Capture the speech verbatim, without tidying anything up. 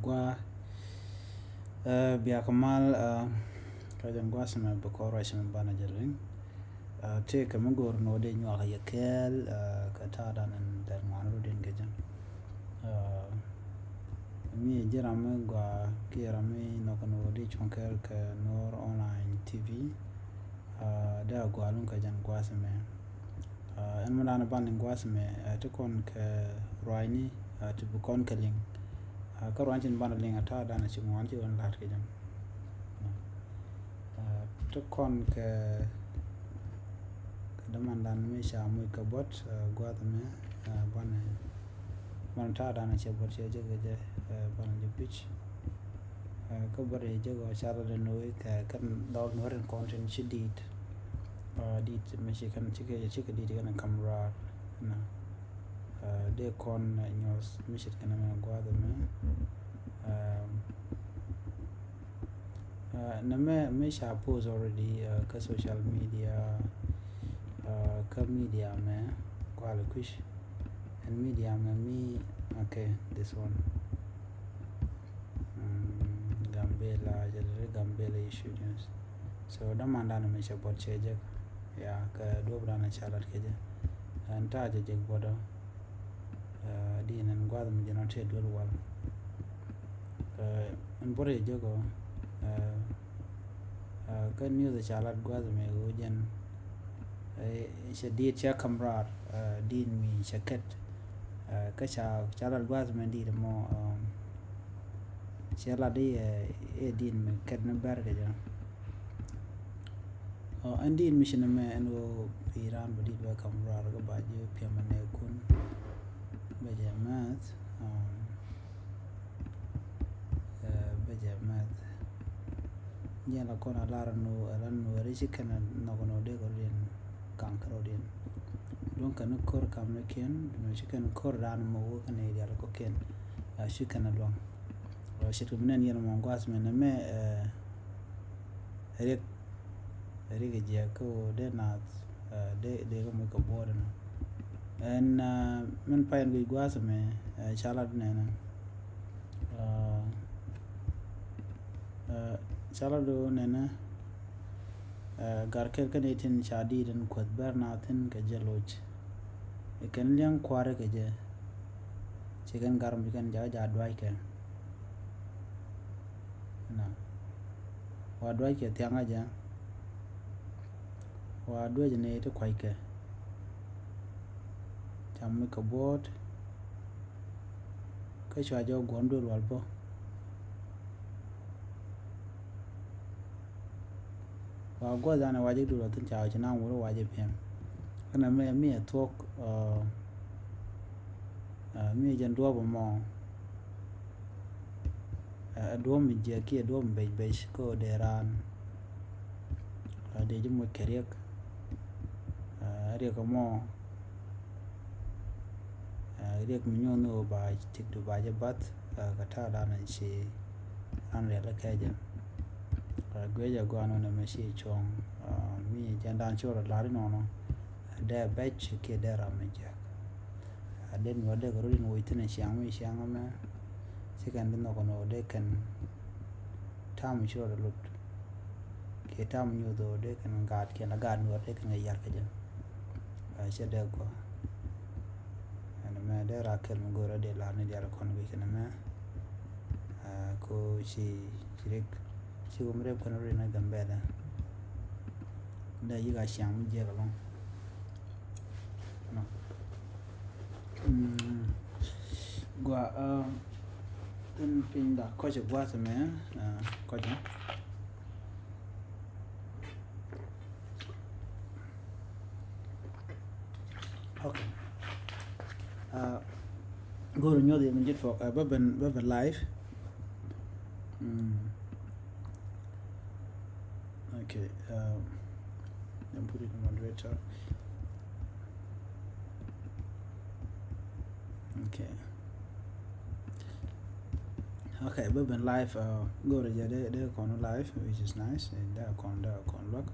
Gua bia kɛ mal kä jɛn gua̱a̱th mɛ bi kɔr ruac mɛ banɛ jɛ liŋ. Tëëkɛ mi go̱o̱r ni wä dee nyuak yɛ kɛɛl kä ta̱a̱ dan in dɛr ŋuan rut in kɛ jɛn. Mi ji̱ ram mi gua kiɛ ram mi nhɔk ni wä dee cuɔ̱ŋ kɛɛl kɛ Nuɔr Online T V. Dee a gua luŋ kɛ jɛn gua̱a̱th mɛ. Ɛn mi dan ban liŋ gua̱a̱th mɛ ti kɔn kɛ ruacni ti bi kɔn kɛ liŋ. Kä ruany tin ban liŋ a ta̱a̱ dan a ci ŋuan ci ɣän la̱t kɛ jɛn. Ti kɔn kɛ kɛ dämandan mi ca muc kɛ buɔt gua̱a̱th mɛ banɛ banɛ ta̱a̱ dan a cɛ buɔt cɛ jɛ kɛ jɛ banɛ jɛ puc. Kä bä rɛy jek ɔ ca lat in wee kɛ kɛn dhɔl nuɔ̱r in kɔn tin ci di̱i̱t. Di̱i̱t mi ci kɛn ci kɛ ci kɛ di̱i̱t kɛn kam raar na. Dee kɔn nyuɔth mi cit kɛn mɛ gua̱a̱th mɛ. Nɛ mɛ mi ca post already kä social media. Kä media mɛ gua̱a̱th kui̱c. And media mɛ mi, okay, this one. Gambela, jɛ lɛ Gambela issue news. So dämandan mi cɛ buɔt cɛ jek. Ya kɛ duɔp dan ca lat kɛ jɛ. Ɛn ta̱a̱ jɛ jek buɔt ɔ. Di nɛn gua̱a̱th mi jɛ nɔ tëë duel wal. Ɛn buɔt jɛ jek ɔ. Kä news ca lat gua̱a̱th mi ɣöö jɛn cɛ diit cɛ kam raar diit mi cɛ kɛt. Kä ca ca lat gua̱a̱th mi diit mɔ cɛ lat i̱ ɛ diit mi kɛt ni bɛr kɛ jɛ. Ɛn diit mi ci ni mɛ ɛn ɣöö bi raan bɛ diit bɛ kam raar kä ba ji̱ piɛmɛ nɛ kun bɛ jɛ mɛth. Bɛ jɛ mɛth. Jɛn la kɔn a lar nu a la nu a ri ci kɛn a nhɔk nu dee kɛ rot in gaŋ kɛ rot in. Duŋ kɛn kor kam ni kiɛn duŋ ci kɛn kor dan mɔ wä kɛn i dial kɔ kiɛn. A ci kɛn a luaŋ. Wa cit kɛ mi nɛn yɛn mɔ guas mɛ nɛ mɛ riek riek jiɛ kɛ wä dee naath dee dee kɛ muc kɛ buɔt inɔ. Ɛn min pay in guic guas mɛ ca lat nɛnɛ. Ca la do̱o̱ nɛnɛ. Gar kɛl kä ni tin ca di̱i̱t in kuäth bɛr na thin kɛ jɛ loc. Kɛn liɛŋ kua̱ri kɛ jɛ. Ci kɛn gar mi kɛn jakä ja duac kɛ. Na wa duac kɛ thiaŋä jɛ. Wa duec ni ti kuackɛ. Cam mi kɛ buɔ̱ɔ̱t. Kä cua jɔk guɔ̱n duël wal bä. Wa guɔth dan ɛ wacä duël wal thin ca wä ci naŋ wur wacä piɛm. Kɛnɛ mi mi ɛ thuɔk. Mi jɛn duɔp mɔ. Ɛ duɔp mi jiɛk kiɛ duɔp mi bec bec kä dee raan. Dee ji̱ moc kɛ riɛk. Riɛk mɔ. Riɛk mi nyuɔ̱n ni ɣöö ba tik du ba jɛ bath kɛ ta̱a̱ dan ci ran riɛl kɛ jɛ. Guiɛ jɛ guan wä nɛ mɛ ci cuɔ̱ŋ mi jɛn dan ci wä rɔ la̱r inɔnɔ. Dee bɛc kiɛ dee ram mi jiɛk. A den wä dee kɛ rot in woc thin a ciaŋ mi ciaŋ mɛ. Ci kɛn di nhɔk nɔ dee kɛn tam ci rɔ lut. Kiɛ tam nyuth ɣöö dee kɛn gaat kiɛn la gaat nuɔr dee kɛn kɛ yar kɛ jɛ. A cɛ dee gua. Ɛn mɛ dee ra kɛl mi go̱o̱r a dee lar ni dial kɔn guic kɛn mɛ. A ko ci ci rik ci wum rep kɛn rin a Gambɛlɛ. Dee yik a ciaŋ mi jiɛk alɔŋ. Gua tin piny da kɔc guath mɛ kɔc. Okay. Go̱o̱r nyuɔth yɛ min ji̱ tuɔk bä ben bä ben live. Okay. Then put it in moderator. Okay. Okay, bä ben live. Go̱o̱r jɛ dee dee kɔn live, which is nice. Dee kɔn dee kɔn luäk.